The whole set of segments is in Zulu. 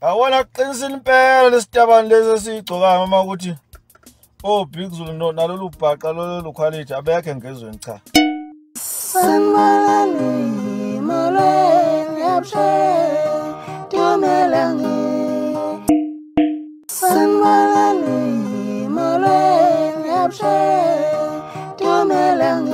Awona qinisile impela lesitabani lesi esiyigcokayo mama ukuthi oh Big Zulu no nalolu bhaqa lolu quality abekho ngezweni cha. Sanibonani molweni abusheni dumelang. Sanibonani molweni abusheni dumelang.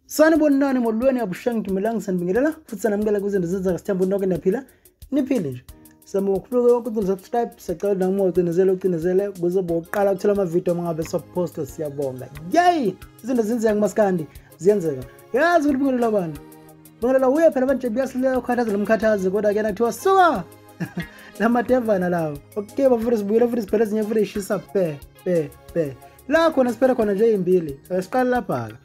Sanibonani molweni abusheni dumelang sanibingelela futhi sanamukela kwizinto zenzeka sithemba nonke niyaphila niphile nje. Siyabonga ukuthi subscribe siyacela noma ucinezele ucinezele kuzoba uqala ukuthola ama video mangabe soposta siyabonga. Yey izinto zenzeka kumaskandi ziyenzeka. Yazi ukuthi bingelela abantu. Bingelela uye phela abantu buyasilela ukhathaza lomkhathazi kodwa ke nakuthiwa suka lamadevana lawo. Okay bafuna sibuyele futhi siphele ezinye futhi ishisa pe pe pe. La khona siphele khona nje izimbili. Siqala lapha ke.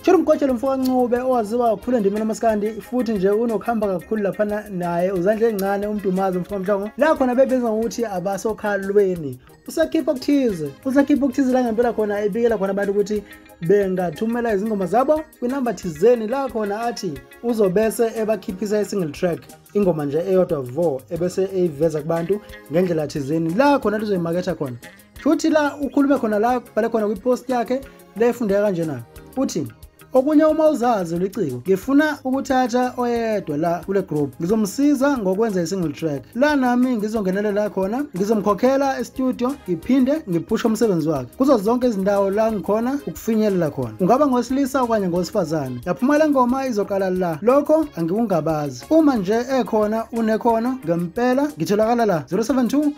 Churu Mgojeli mfoka Ncube owaziwa kakhulu endimeni yamaskandi futhi nje unokuhamba kakhulu laphana naye uzandla encane umdumazi mfoka Mhlongo la khona bebiza ngokuthi abasokhalweni usakhipha okuthize la ngempela khona ebikela khona abantu ukuthi bengathumela izingoma zabo kwinamba thizeni la khona athi uzobese ebakhiphisa i-single track ingoma nje eyodwa vo ebese eyiveza kubantu ngendlela thizeni la khona uzoyimaketha khona futhi la ukhulume khona la bhale khona kwipost yakhe le efundeka kanjena uthi okunye uma uzazi liciko ngifuna ukuthatha oyedwa la kule group ngizomsiza ngokwenza i-single track la nami ngizongenelela khona ngizomkhokhela e-studio ngiphinde ngiphushe umsebenzi wakhe kuzo zonke izindawo la ngikhona ukufinyelela khona ungaba ngosilisa okanye ngosifazane yaphuma le ngoma izoqala la lokho angikungabazi uma nje ekhona unekhona ngempela ngitholakala la 072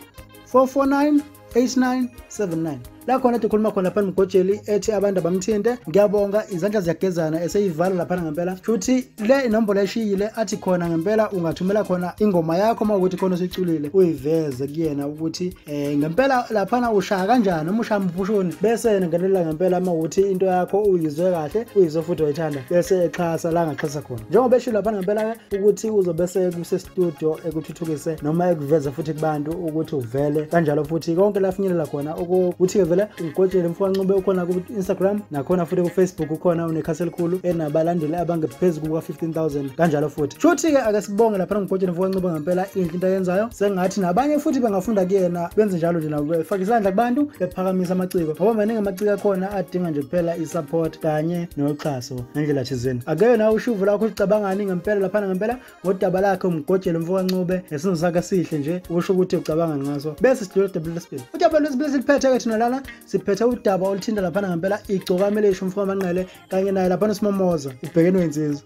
449 8979 la khona ekhuluma khona lapha Mgojeli ethi abantu abamthinte ngiyabonga izandla ziyagezana eseyivala lapha ngempela futhi le inombolo eshiyile athi khona ngempela ungathumela khona ingoma yakho uma ukuthi khona usiculile uyiveze kuyena ukuthi ngempela lapha ushaya kanjani noma ushaya mphushoni bese yena ngenelela ngempela uma ukuthi into yakho uyizwe kahle uyizwe futhi wayithanda bese exhasa la ngaxhasa khona njengoba eshilo lapha ngempela ukuthi uzobese kuse studio ekuthuthukise noma ekuveze futhi kubantu ukuthi uvele kanjalo futhi konke la finyelela khona ukuthi Mgojeli mfoka Ncube ukhona ku Instagram nakhona futhi ku Facebook ukhona unekhasi elikhulu enabalandeli abangaphezulu kuka 15,000 kanjalo futhi. Futhi ke ake sibonge lapha Mgojeli mfoka Ncube ngempela inhle into ayenzayo sengathi nabanye futhi bengafunda kuyena benze njalo nje nabo befaka isandla kubantu bephakamisa amaciko ngoba maningi amaciko akhona adinga nje kuphela i-support kanye noxhaso ngendlela thizeni. Ake nawe ushuvu lakho ucabangani ngempela lapha ngempela ngodaba lakhe Mgojeli mfoka Ncube nesinzo sakhe sihle nje usho ukuthi ucabanga ngaso bese sidlula udaba lwesibili. Udaba lwesibili siliphethe ke thina lana siphethe udaba oluthinta laphana ngempela igcokama elisha umfoka Manqele kanye naye laphana uSimomoza ubhekene wensizwa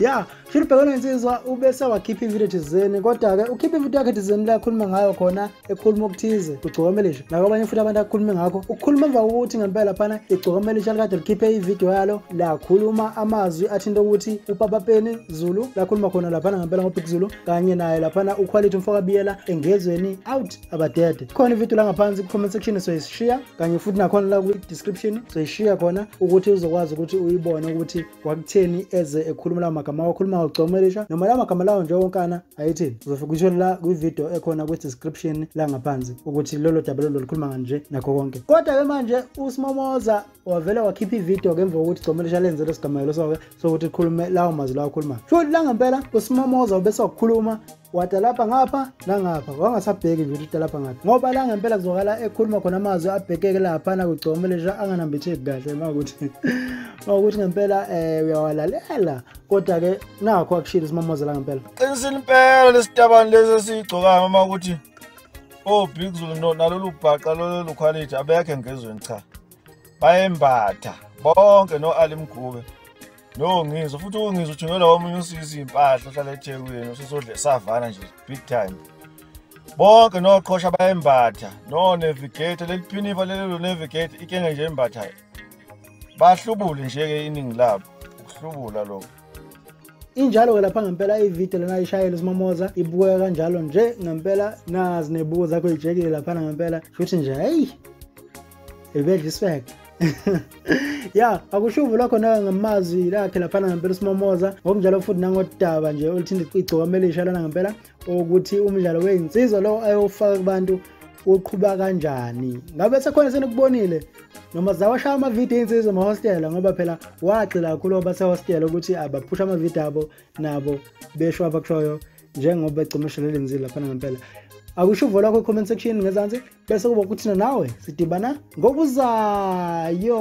ya futhi ubhekene wensizwa ubese wakhipha ivideo thizeni kodwa ke ukhipha ivideo yakhe thizeni la akhuluma ngayo khona ekhuluma okuthize kugcokama elisha nakwabanye futhi abantu akhulume ngakho ukukhuluma emva kokuthi ngempela laphana igcokama elisha likade likhiphe ivideo yalo lakhuluma amazwi athinta ukuthi uPapa Penny Zulu lakhuluma khona laphana ngempela ngoBig Zulu kanye naye laphana uQuality umfoka Biyela engezweni out abadede khona ivideo la ngaphansi ku comment section soyishiya kanye futhi nakhona la ku description soyishiya khona ukuthi uzokwazi ukuthi uyibone ukuthi kwakutheni eze ekhuluma la magama akhuluma ngogcokama elisha noma la magama lawo nje wonkana ayithini uzofika uthole la kwi video ekhona ku description la ngaphansi ukuthi lolo daba lolo likhuluma kanje nakho konke kodwa ke manje uSimomoza wavela wakhipha ivideo ngemva kokuthi igcokama elisha lenze lesigamelo soke sokuthi likhulume lawo mazwi lawo akhuluma futhi la ngempela uSimomoza ubese wakhuluma wadalapha ngapha nangapha wangasabheki nje ukuthi lapha ngapha ngoba la ngempela kuzokala ekhuluma khona amazwi abhekeke lapha na kugcokama elisha anganambitheki kahle mawukuthi ngempela uyawalalela kodwa ke nakho akushilo uSimomoza la ngempela qinisile impela lesitabani lesi esiyigcokayo mama ukuthi oh Big Zulu no nalolu bhaqa lolu quality abekho ngezweni cha bayembatha bonke no Ali Mgube no ngizwe futhi ungizwe uthungela omunye usisi impahla ohlala eThekwini usosodle savana nje big time bonke noqhosha bayembatha no navigator leliphinifa lelo navigator ikenge nje embathayo bahlubule nje ke iningi labo ukuhlubula lokho. Injalo ke lapha ngempela ivideo lena ishayela uSimomoza ibukeka kanjalo nje ngempela nazi nebuko zakho ijekile lapha ngempela futhi nje hey ebedla iswag ya akushuvu lokho nawe ngamazwi lakhe lapha ngempela uSimomoza ngokunjalo futhi nangodaba nje oluthinta igcokama elisha lana ngempela ukuthi umdlalo wezinsizwa lo ayofaka kubantu uqhuba kanjani ngabe sekhona senikubonile noma zawashaya amavidiyo insizwa emahostela ngoba phela wagxila kakhulu abasehostela ukuthi abaphusha amavidiyo abo nabo besho abakushoyo. Njengoba ecomeshele lenzile lapha ngempela. Akusho uvo lwakho comment section ngezansi, bese kuba ukuthi nawe sidibana ngokuzayo.